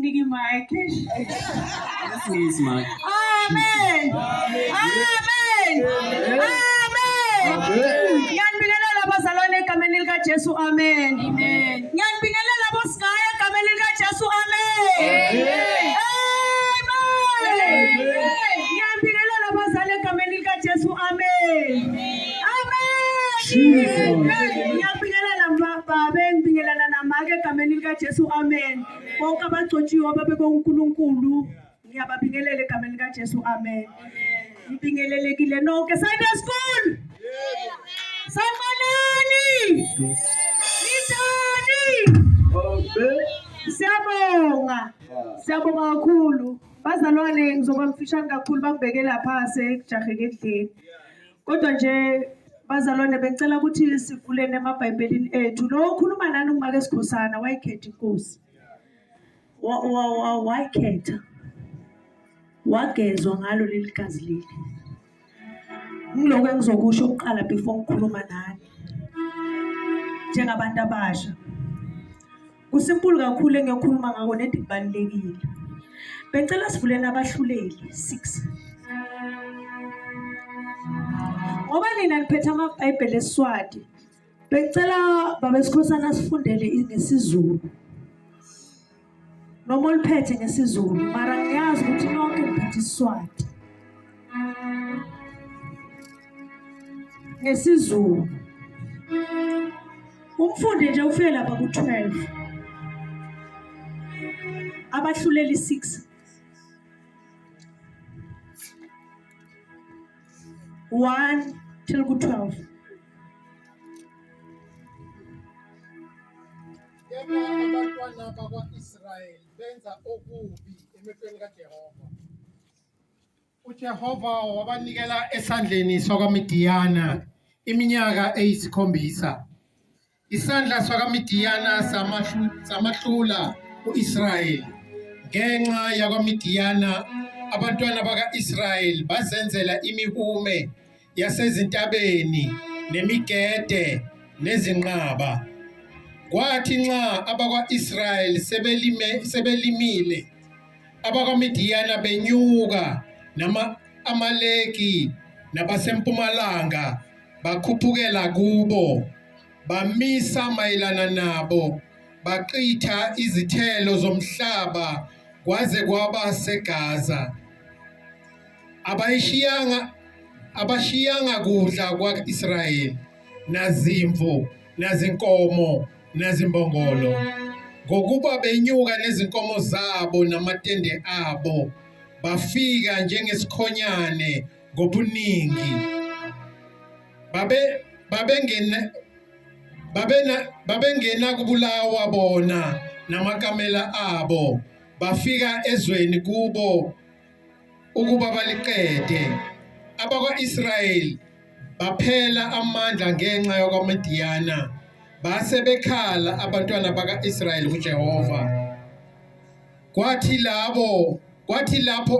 Niki mic. Isingisi manje. Amen. Amen. Amen. Ngiyanibingelela bazalwane egameni likaJesu. Amen. Amen. Ngiyanibingelela bosigaya egameni likaJesu. Amen. Amen. Ngiyanibingelela bazali egameni likaJesu. Amen. Amen. Ngiyakubingelela babe, ngibingelela namake egameni likaJesu. Amen. Bonke abagcotshiwe ababekwe uNkulunkulu ngiyababingelela egameni likaJesu. Amen. Ngibingelelekile nonke. Sunday school. Sanibonani. Ninjani? Siyabonga. Siyabonga kakhulu. Bazalwane ngizoba mfishane kakhulu bangibeke lapha sekujaheke ekudleni. Kodwa nje bazalwane bengicela ukuthi sivuleni emabhayibhelini ethu. Lo okhuluma nani ungumake Sikhosana wayikhetha inkosi. Wayikhetha. Wagezwa ngalo leli gazi leli. Ngiloko engizokusho kuqala before ngikhuluma nani. Njengabantu abasha. Kusimpulu kakhulu engiyokhuluma ngako nedi kubalulekile. Bengicela sivuleni abahluleli 6. Ngoba nina niphethe amaBhayibheli esiSwati. Bengicela baba Sikhosana sifundele ngesiZulu. Noma oliphethe ngesiZulu, mara ngiyazi ukuthi nonke niphethe isiSwati. NgesiZulu. Umfundi nje ufike lapha ku-12. Abahluleli 6. 1 till ku-12. Kepha abantwana bakwa-Israyeli benza okubi emehlweni kaJehova. UJehova wabanikela esandleni sakwaMidiyana iminyaka eyisikhombisa. Isandla sakwaMidiyana samahlula u-Israyeli. Ngenxa yakwaMidiyana abantwana baka-Israyeli bazenzela imihume yasezintabeni nemigede nezinqaba. Kwathi nxa abakwa-Israyeli sebelimile, abakwaMidiyana benyuka nama-Amaleki nabasempumalanga bakhuphukela kubo, bamisa mayelana nabo, bachitha izithelo zomhlaba kwaze kwaba seGaza. Abayishiyanga abashiyanga kudla kwa-Israyeli nazimvu nazinkomo nazimbongolo ngokuba benyuka nezinkomo zabo namatende abo bafika njengesikhonyane ngobuningi babe babengena babena babengena kubulawa bona namakamela abo bafika ezweni kubo ukuba baliqede. Abakwa-Israyeli baphela amandla ngenxa yakwaMidiyana, base bekhala abantwana baka-Israyeli kuJehova. Kwathi lapho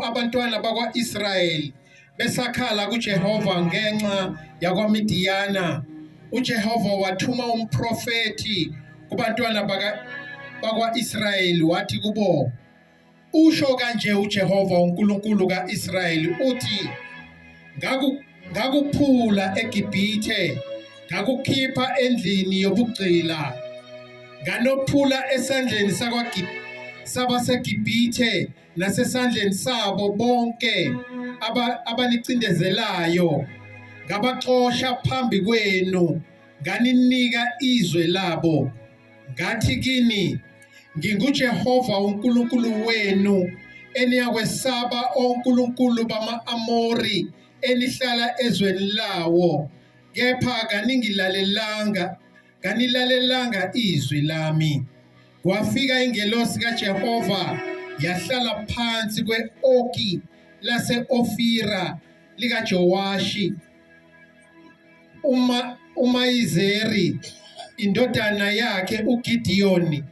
abantwana bakwa-Israyeli besakhala kuJehova ngenxa yakwaMidiyana, uJehova wathuma umprofethi kubantwana bakwa-Israyeli wathi kubo, Usho kanje uJehova uNkulunkulu kaIsrayeli uthi, Ngakuphula eGibhithe, ngakukhipha endlini yobugqila, nganophula esandleni sabaseGibhithe nasesandleni sabo bonke abanicindezelayo, ngabaxosha phambi kwenu, nganinika izwe labo. Ngathi kini, nginguJehova uNkulunkulu wenu, eniyakwesaba onkulunkulu bama-Amori enihlala ezweni lawo, kepha kaningilalelanga, kanilalelanga izwi lami. Kwafika ingelosi kaJehova yahlala phansi kwe-oki lase-Ofira likaJowashi uma uMayizeri indodana yakhe uGidiyoni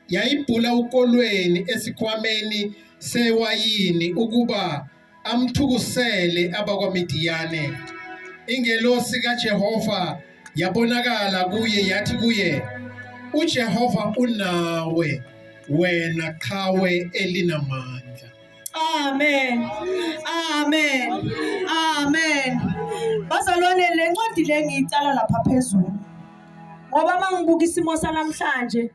yayibhula ukolweni esikhwameni sewayini ukuba amthukusele abakwaMidiyane. Ingelosi kaJehova yabonakala kuye yathi kuye, uJehova unawe. wena qhawe elinamandla. Amen. Amen. Amen. Bazalwane, le ncwadi le ngiyicala lapha phezulu. Ngoba mangibuka isimo sanamhlanje,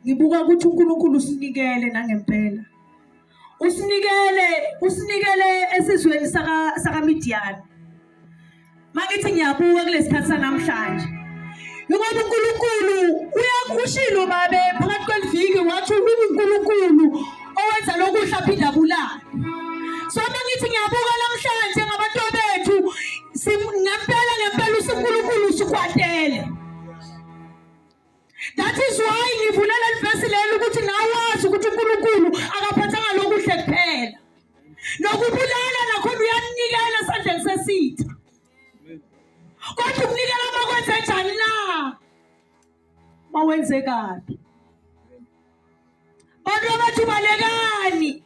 ngibuka ukuthi uNkulunkulu usinikele nangempela. Usinikele, usinikele esizweni saka sakaMidiyani. Mangithi ngiyabuka kulesikhathi sanamhlanje. Ngoba uNkulunkulu uyakushilo babe phakathi kweliviki wathi uNkulunkulu owenza lokuhle aphinde abulale. So mangithi ngiyabuka namhlanje ngabantu bethu, ngempela ngempela uSinkulunkulu usikwatele. That is why ngivulela livesi leli ukuthi nawazi ukuthi uNkulunkulu akaphathanga lokuhle kuphela. Nokubulala nakhona uyanikela esandleni sesitha. Kodwa ukunikela makwenze njani na? Mawenze kabi. Bantu abathi balekani.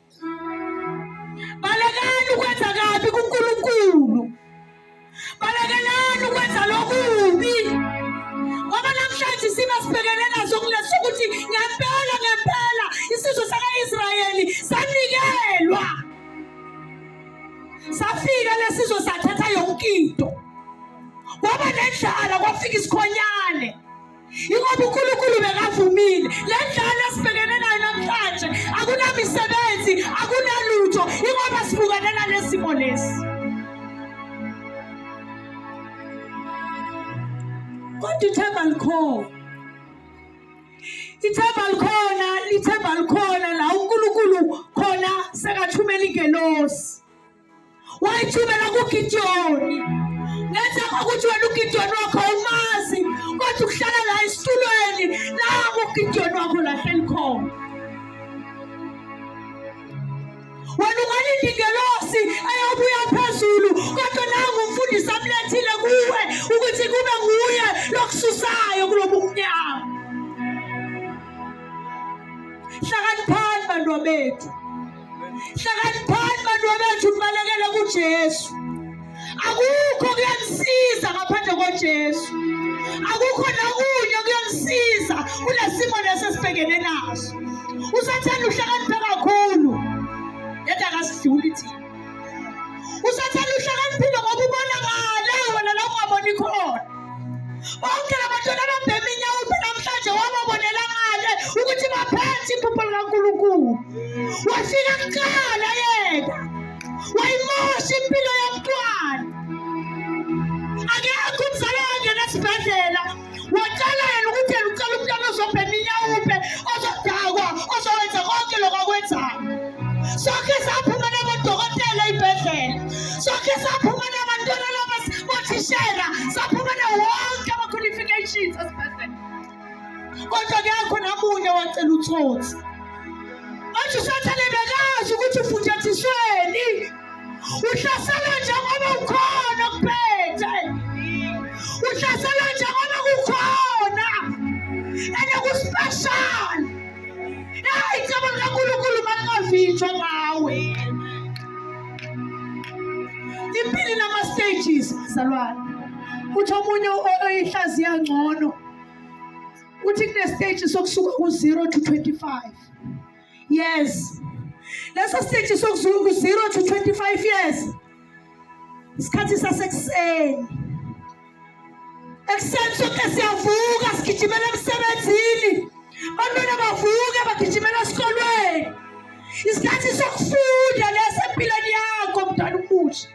Balekani ukwenza kabi kuNkulunkulu. Balekelani ukwenza lokubi. Ngoba namhlanje isimo esibhekene naso kulesi ukuthi ngempela ngempela isizwe saka-Israyeli sanikelwa. Safika lesizwe sathatha yonke into. Kwaba nendlala, kwafika isikhonyane. Ingoba uNkulunkulu bekavumile. Le ndlala esibhekene nayo namhlanje akunamisebenzi, akunalutho, ingoba sibukene nalesimo lesi. Kodwa ithemba likhona. Ithemba likhona, ithemba likhona la uNkulunkulu khona sekathumela ingelosi. Wayithumela kuGidiyoni. Ngenzeka ukuthi wena uGidiyoni wakho awumazi, kodwa ukuhlala la esitulweni nangu uGidiyoni wakho la hleli khona. Wena ungalinda ingelosi eyobuya phezulu, kodwa nangu umfundisi amlethile kuwe ukuthi kube nguye lokususayo kulobu mnyama. Hlakaniphani bantu bethu. Hlakaniphani bantu bethu, nibalekele kuJesu. Akukho kuyamsiza ngaphandle koJesu. Akukho nakunye kuyamsiza kulesimo lesi esibhekene naso. Usathane uhlakaniphe kakhulu. Yedwa akasidluli thina. Usathane uhlakaniphile ngoba ubona ngale wena la ungaboni khona. Bonke labantwana ababhema inyawupe namhlanje wababonela ngale ukuthi baphethe iphupho likaNkulunkulu. Wafika kuqala yena. Wayimosha impilo yomntwana. Akekho umzali owangena esibhedlela wacela yena ukuthi yena ucela umntwana ozobhema inyawupe, ozodakwa, ozowenza konke lokho akwenzayo. Sonke saphuma nabodokotela ey'bhedlela, sonke saphuma nabantwana laba bothishela, saphuma nawo wonke ama-qualifications esibhedlela, kodwa kuyakho namunye wacela utsotsi. Manje uSathane bekazi ukuthi ufunjathisweni, uhlasela njengoba ukhona kuphethe, uhlasela njengoba kukhona and kuspecial. Hayi, icebo likaNkulunkulu malingavinjwa ngawe. Impilo inama-stages bazalwane. Uthi omunye oyihlaziya ngcono uthi kune-stage sokusuka ku-0 to 25 years. Leso stage sokusuka ku-0 to 25 years isikhathi sasekuseni. Ekuseni sonke siyavuka sigijimela emsebenzini, bantwana bavuke bagijimela esikolweni. Isikhathi sokufunda leso empilweni yakho mntwana umusha.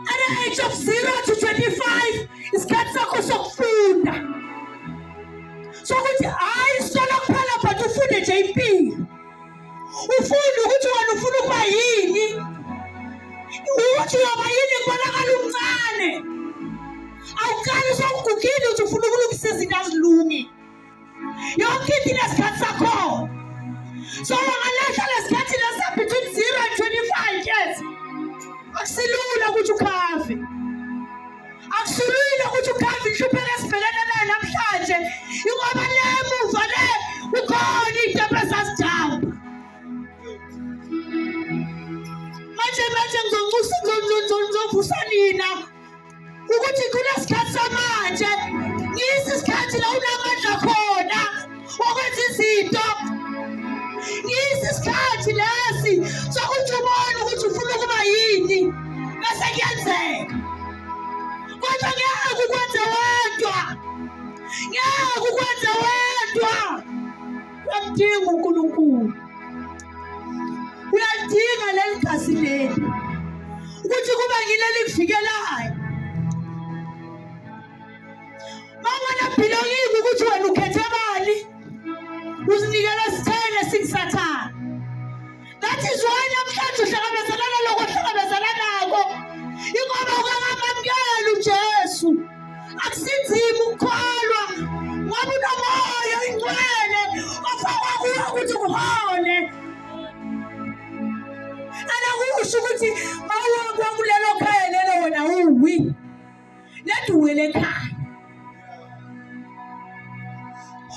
At the age of 0 to 25 isikhathi sakho sokufunda, sokuthi hhayi isikolo kuphela but ufunde nje impilo, ufunde ukuthi wena ufuna ukuba yini, ukuthi uyoba yini kubonakala umncane. Awuqali sewugugile ukuthi ufuna ukulungisa izinto, azilungi. Yonke into inesikhathi sakhona. So wangalahla lesikhathi lesa between 0 and 25 years. Akusilula ukuthi ukhave, akusilula ukuthi ukhave inhlupheko esibhekene nayo namhlanje, ingoba le muva le kukhona iy'tebhu ezazijamba. Manje manje ngizonxusa, ngizovusa nina ukuthi kulesikhathi samanje ngisi isikhathi la unamandla khona. okwenza izinto. Ngisi isikhathi lesi sokuthi ubone ukuthi ufuna ukuba yini bese kuyenzeka. Kodwa ngeke ukwenze wedwa, ngeke ukwenze wedwa. Uyamdinga uNkulunkulu, uyalidinga leli gazi leli ukuthi kube ngileli kuvikelayo. Mawona belonging ukuthi wena ukhethe bani, uzinikela sithele singisathana. That is why namhlanje uhlangabezana naloko ohlangabezana nako, ingoba ukangamamukeli uJesu. Akusinzima ukukholwa ngoba unomoya oyingcwele ofakwa kuwe ukuthi kuhole. Anakusho ukuthi mawuwa kulelo khaya lelo wena uwi lethi uwele ekhaya,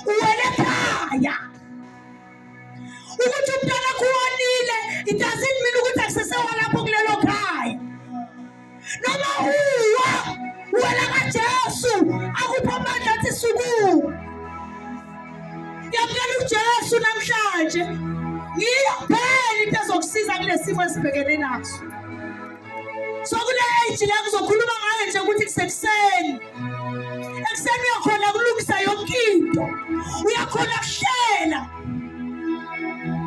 uwele ekhaya. Ukuthi umntwana akho wonile, it doesn't mean ukuthi akusesewalapho kulelo khaya. Noma uwa uwela kaJesu akupha amandla athi sukuma. Yamukela uJesu namhlanje, ngiyo kuphela into ezokusiza kule simo esibhekene naso. So kule age la ngizokhuluma ngayo nje ukuthi kusekuseni. Ekuseni uyakhona kulungisa yonke into, uyakhona kuhlela.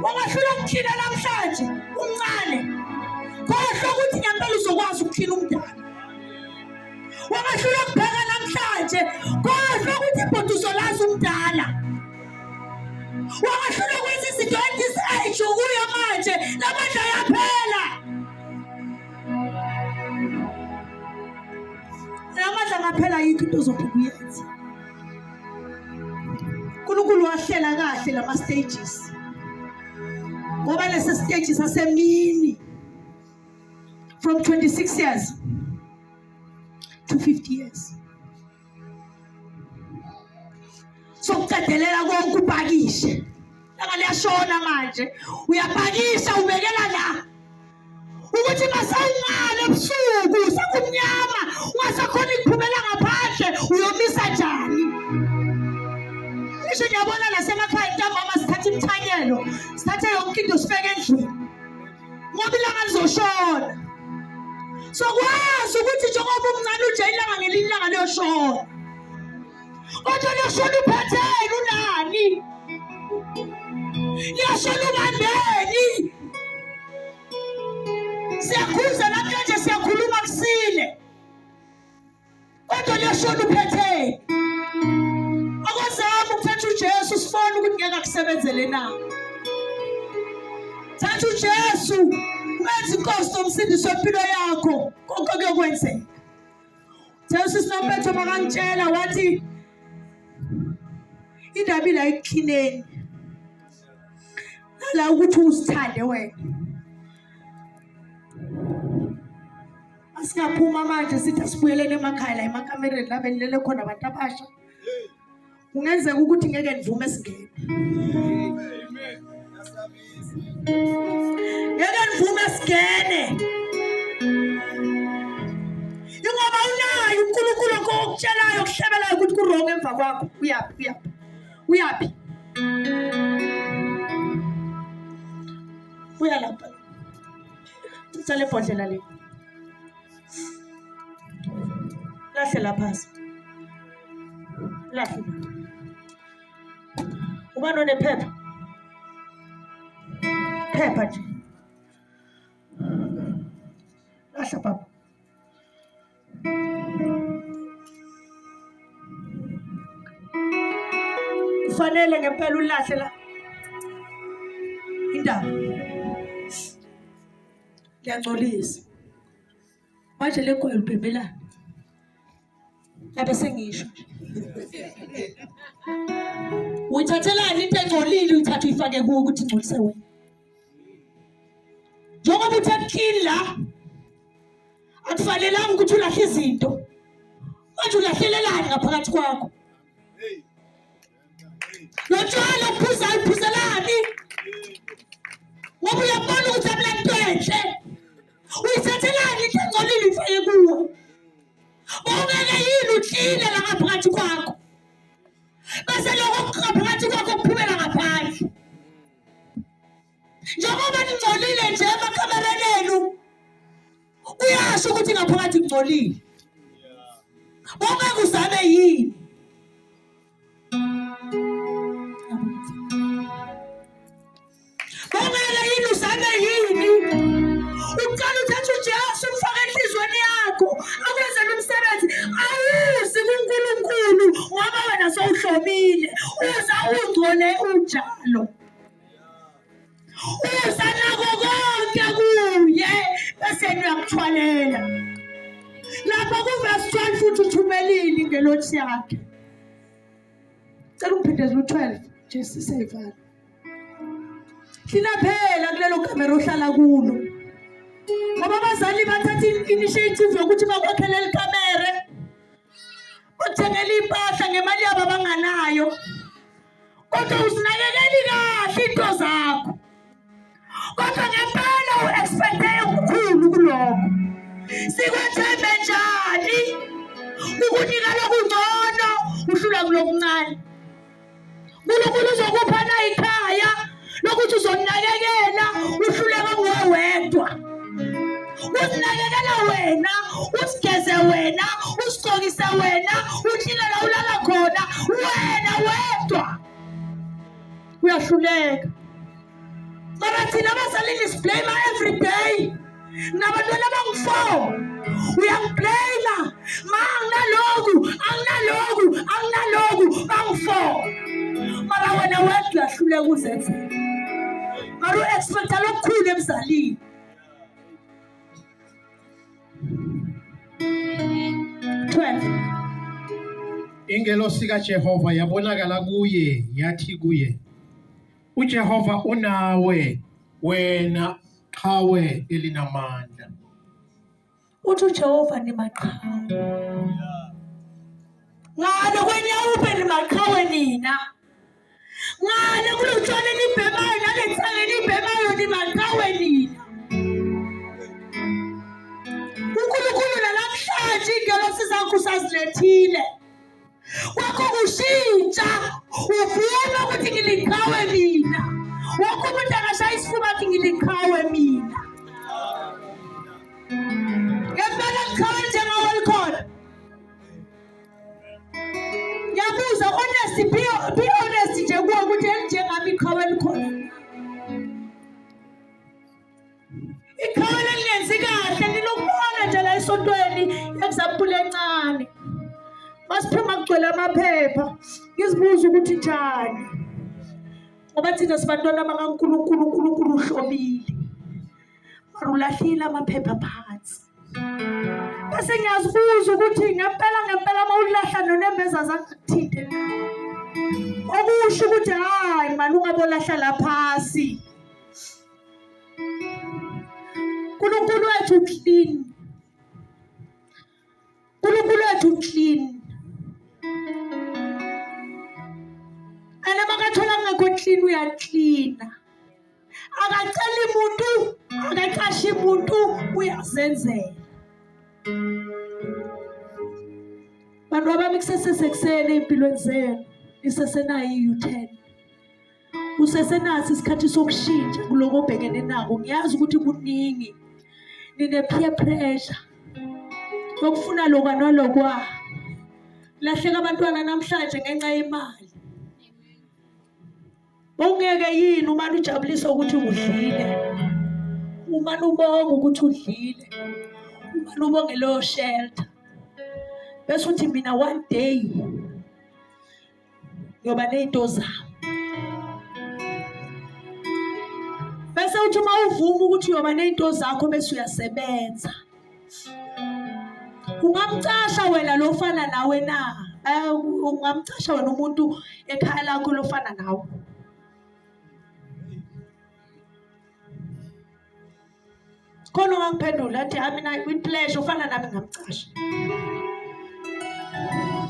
Wangahlula ukukhina namhlanje umncane, khohlwa ukuthi ngempela uzokwazi ukukhina umdala. Wangahlula ukupheka namhlanje, khohlwa ukuthi ibhodo uzolazi umdala. Wangahlula ukwenza izinto at this age ukuya manje, lamandla ayaphela. Amandla ngaphela, yikho into ozophinde uyenze. uNkulunkulu wahlela kahle lama stages, ngoba lesi stage sasemini from 26 years to 50 years sokuqedelela konke upakishe. Langa liyashona manje, uyapakisha ubekela la ukuthi masewungale ebusuku sekumnyama ungasakhona ukuphumela ngaphandle, uyomisa njani? Ngisho ngiyabona nasemakhaya ntambama sithatha imithanyelo, sithathe yonke into sibeke endlini ngoba ilanga lizoshona. Sokwazi ukuthi njengoba umncane uje ilanga ngelinye ilanga liyoshona, kodwa liyoshona uphetheni unani, liyoshona ubambeni. Siyakhuza namhlanje, siyakhuluma kusile, kodwa liyoshona uphetheni. Akwazama ukuthatha uJesu sibone ukuthi ngeke akusebenzele na. Thatha uJesu umenze inkosi nomsindisi wempilo yakho, konke kuyokwenzeka. Jesu sinompetho makangitshela wathi indaba ila ekukhineni nala ukuthi uzithande wena. Asingaphuma manje sithi asibuyeleni emakhaya la emakamereni la benilele khona abantu abasha. Kungenzeka ukuthi ngeke nivume singene. Ngeke nivume singene. Ingoba unayo uNkulunkulu okutshelayo okuhlebelayo ukuthi ku-wrong emva kwakho. Uyaphi, uyaphi, uyaphi? Buya lapha. Thatha le bhodlela le. Lahle lapha. Lahle. Ubani onephepha? Phepha nje. Lahla baba. Kufanele ngempela ulahle la indaba. Ngiyangcolisa. Manje le gwayi ubhebhelana. Abe sengisho nje. Uyithathelani into engcolile uyithathe uyifake kuwo ukuthi ingcolise wena. Njengoba uthe clean la, akufanelanga ukuthi ulahle izinto. Manje ulahlelelani ngaphakathi kwakho? Lo tshwala uphuzayo uphuzelani? Ngoba uyabona ukuthi akunanto enhle. Uyithathelani into engcolile uyifake kuwe? Bowungeke yini uklile la ngaphakathi kwakho? Bese lokho ngaphakathi kwakho kuphumela kungcolile nje emakamereni enu kuyasho ukuthi ngaphakathi kungcolile. Bongeke uzame yini? Bongeke yini uzame yini? Uqala uthatha uJesu umfake enhliziyweni yakho akwenzele umsebenzi awuzi kuNkulunkulu ngoba wena sowuhlomile uza ungcole unjalo. Uza nako konke kuye bese uyakuthwalela. Lapha kuvesi 12 futhi uthumelile ingelosi yakhe. Cela ungiphindezele u-12 nje siseyivala. Hlina phela kulelo kamera ohlala kulo. Ngoba abazali bathatha i-initiative yokuthi bakwakhele likamere. Bathengele impahla ngemali yabo abanganayo. Kodwa uzinakekeli kahle into zakho. Kodwa ngempela u-expecte okukhulu kulokho. Sikwethembe njani ukunika lokungcono uhlula kulokuncane. uNkulunkulu uzokupha na ikhaya lokuthi uzonakekela uhluleka nguwe wedwa. Uzinakekela wena, usigeze wena, usigqokise wena, uhlile la ulala khona wena wedwa. Uyahluleka. Mara thina abazali nisiblame every day. Nabantwana abangu-four uyangiblame ma anginaloku anginaloku anginaloku bangu-four mara wena wedwa uyahluleka uzenzela mara u-expecta lokukhulu emzalini. 12 Ingelosi kaJehova yabonakala kuye yathi kuye, uJehova unawe wena qhawe elinamandla. Uthi uJehova nimaqhawe. Ngale kwenyawupe nimaqhawe nina. Ngale kulotshwala enibhemayo nale nsangu enibhemayo nimaqhawe nina. uNkulunkulu namhlanje ingelosi zakho usazilethile. Kwakho kushintsha uvume ukuthi ngiliqhawe mina. Wonke umuntu akashaya isifuba athi ngiliqhawe mina. Ngempela liqhawe njengawe likhona. Ngiyabuza honest be honest nje kuwe ukuthi elinjengami iqhawe likhona. Iqhawe elingenzi kahle ninokubona nje la esontweni example encane. Masiphuma kugcwele amaphepha ngizibuza ukuthi njani. Ngoba thina sibantwana bakaNkulunkulu uNkulunkulu uhlomile. Mara ulahlile amaphepha phansi. Bese ngiyazibuza ukuthi ngempela ngempela uma ulahla nonembeza zangakuthinte na. Okusho ukuthi hayi mani ungabolahla la phasi. uNkulunkulu wethu clean. uNkulunkulu wethu clean. And makathola kungekho clean uyaklina. Akaceli muntu, akaqashi muntu, uyazenzela. Bantu abami kusesesekuseni ey'mpilweni zenu, nisesenayo i-U-turn. Usesenaso isikhathi sokushintsha kuloko obhekene nako. Ngiyazi ukuthi kuningi. Nine-peer pressure yokufuna lokwa nalokwa. Lahleka abantwana namhlanje ngenxa yemali. Bowungeke yini umane ujabuliswe ukuthi udlile. Umane ubonga ukuthi udlile. Umane ubonge leyo shelter. Bese uthi mina one day ngiyoba ney'nto zami. Bese uthi uma uvuma ukuthi uyoba ney'nto zakho bese uyasebenza. Ungamcasha wena lo ofana nawe na? Ungamcasha wena umuntu ekhaya lakho lofana nawe? Khona ongangiphendula athi hayi mina with pleasure ufana nami ngamcasha.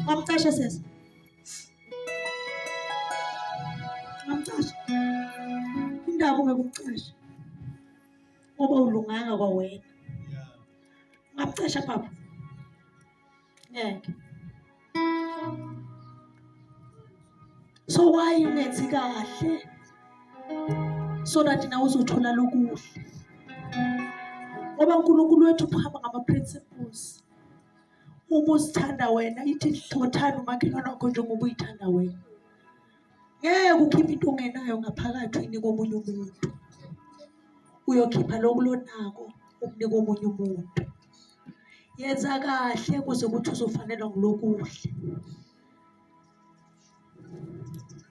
Ngamcasha sesi. Ngamcasha. Indaba ungeke umcashe. Ngoba ulunganga kwawena. Ngamcasha baba. Ngeke. So why ungenzi kahle? So that nawe uzothola lokuhle. Ngoba uNkulunkulu wethu uhamba ngama-principles. Uma uzithanda wena, ithi thothanda umakhelwane wakho njengoba uyithanda wena. Ngeke ukhiphe into ongenayo ngaphakathi uyinike omunye umuntu. Uyokhipha lokhu lonako ukunike omunye umuntu. Yenza kahle kuze kuthi uzofanelwa ngulokuhle.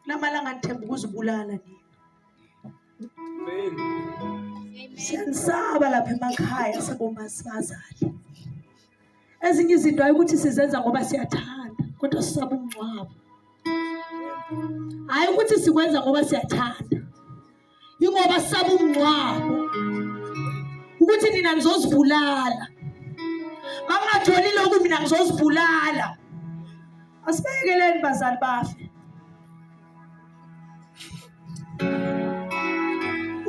Kulamalanga nithemba ukuzibulala nina. Siyanisaba lapha emakhaya sebomazali. Ezinye izinto hayi ukuthi sizenza ngoba siyathanda, kodwa sisaba umngcwabo. Hayi ukuthi sikwenza ngoba siyathanda, ingoba sisaba umngcwabo ukuthi nina nizozibulala. Mangingatholi lokhu mina ngizozibulala. Asibekeleni bazali bafe.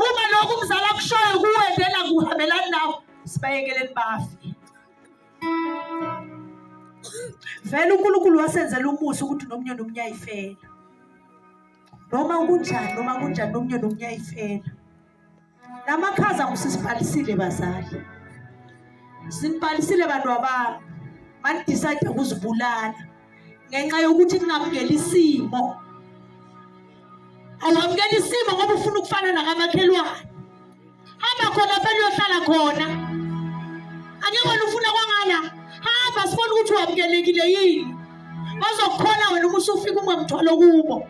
Uma lokhu umzali akushoyo kuwe then akuhambelani nawe, sibayekeleni bafe. Vele uNkulunkulu wasenzela umusa ukuthi nomunye nomunye ayifela. Noma kunjani, noma kunjani nomunye nomunye ayifela. Namakhaza ngusisibhalisile bazali. Sinibhalisile bantu abami. Manidecide ukuzibulala ngenxa yokuthi ningamukeli isimo. Awamukeli isimo ngoba ufuna ukufana nakamakhelwane. Hamba khona phela uyohlala khona. Angeke wena ufuna kwangala. Hamba sibone ukuthi wamukelekile yini. Bazokukhona wena uma usufika ungamthwalo kubo.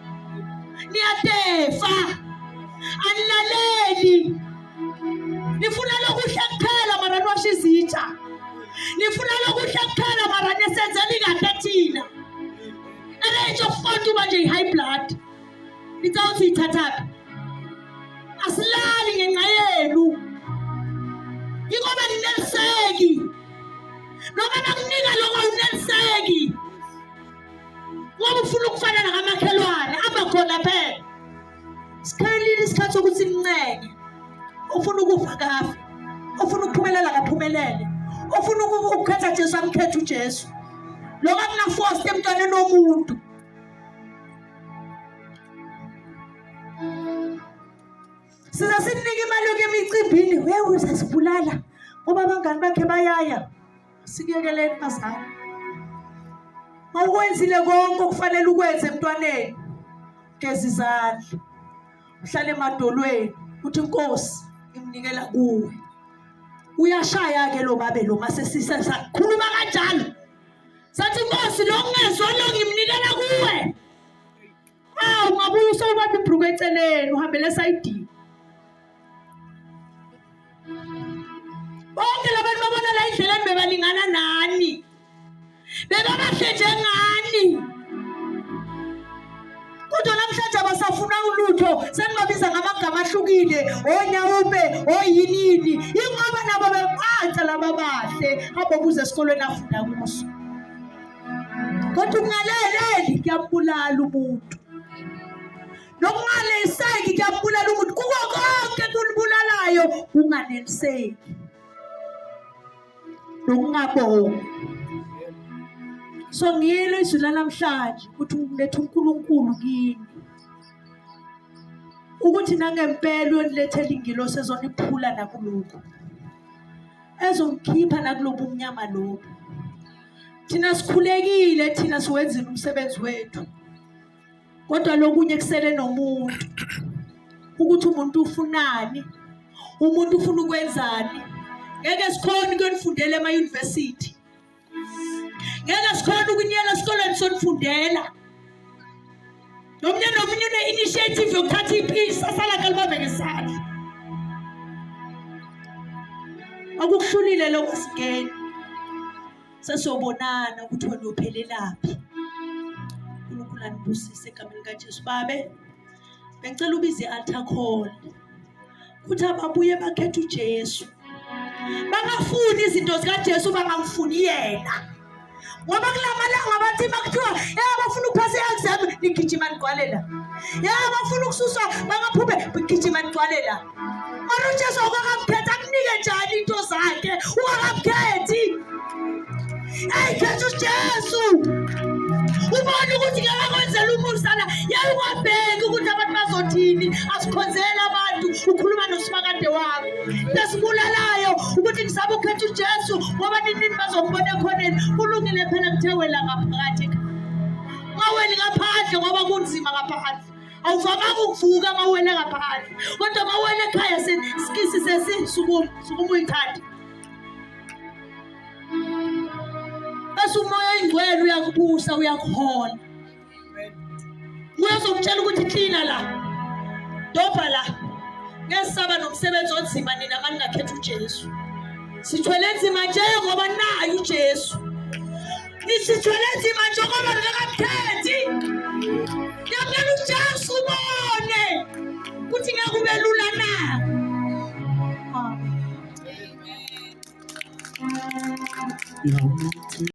Niyatefa. Anilaleli. Nifuna lokuhle kuphela mara niwasha izitsha. Nifuna lokuhle kuphela mara nisenzela kahle thina. At the age of 40 manje i-high blood. Ngicela ukuthi uyithathaphi? Asilali ngenxa yenu. Ingoba nineliseki. Noma bakunika lokho awuneliseki. Ngoba ufuna ukufana nakamakhelwane, abakhona phela. Sikhalile isikhathi sokuthi nincenge. Ufuna ukufa kafe. Ufuna ukuphumelela akaphumelele. Ufuna ukukhetha Jesu amkhethe uJesu. Lokho akunaforce emntwaneni womuntu. Size sinike imali yokuya emicimbini, wewe uzasibulala ngoba abangani bakhe bayaya. Sikuyekeleni bazali. Mawukwenzile konke okufanele ukwenze emntwaneni, geza izandla, uhlale emadolweni, uthi Nkosi ngimnikela kuwe. Uyashaya-ke lo babe lo mase sisakhuluma kanjalo. Sathi Nkosi lo ngezwa lo ngimnikela kuwe. Awu ungabuye usewubamba ibhruku eceleni uhambele esayidini. Bonke labantu babona la endleleni bebalingana nani. Bebabahle njengani. Kodwa namhlanje abasafuna ulutho senibabiza ngamagama ahlukile onyawupe oyinini ingoba nabo beqansa laba bahle abobuza esikolweni afunda kuso. Kodwa ukungaleleli kuyambulala umuntu. Nokunganeliseki kuyambulala umuntu. Kuko konke kunibulalayo unganeliseki. Nokungabongi. So ngilo izwi lanamhlanje ukuthi ngiletha uNkulunkulu kini. Ukuthi nangempela uyonilethela ingilosi ezoniphula nakulokhu. Ezongikhipha nakulobu mnyama lobu. Thina sikhulekile, thina siwenzile umsebenzi wethu. Kodwa lokunye kusele nomuntu. Ukuthi umuntu ufunani, umuntu ufuna ukwenzani. Ngeke sikhone ukuyonifundela ema-university. Ngeke sikhone ukunyela esikoleni sonifundela. Nomunye nomunye une-initiative yokuthatha ipisi asala kalibambe ngesandla. Akukuhlulile lokho singeni. Sesiyobonana ukuthi wena uyophelelaphi. uNkulunkulu anibusise egameni likaJesu. Babe, bengicela ubize i-altar call. Kuthi ababuye bakhethe uJesu. Bangafuni izinto zikaJesu bangamfuni yena. Ngoba kulamalanga bathi makuthiwa ya bafuna ukuphasa i-exam nigijima nigcwale la. Ya bafuna ukususwa bangaphuphe gijima nigcwale la. Mara uJesu awukakamkhethi akunike njani into zakhe ungakamkhethi. Eyi, khetha uJesu. Ubone ukuthi ngeke akwenzele umusa la. Yaye ungabheki ukuthi abantu bazothini. Asikhonzeli abantu, ukhuluma noSimakade wakho. Into esibulalayo ukuthi ngisaba ukhetha uJesu ngoba nini bazongibona ekhoneni. Kulungile phela kuthe wela ngaphakathi ekhaya. Ungaweli ngaphandle ngoba kunzima ngaphandle. Awuvamanga ukuvuka mawele ngaphandle. Kodwa mawele ekhaya sikisi sesi sukuma, sukuma uyithande. Bese umoya oyingcwele uyakubusa, uyakuhola. Uyazokutshela ukuthi klina la. Dobha la. Ngesaba nomsebenzi onzima nina maningakhetha uJesu. Sithwele nzima nje ngoba naye uJesu. Nisithwele nzima nje ngoba ningakamkhethi. Yamukela uJesu ubone ukuthi ngeke kube lula na. Amen. Yeah.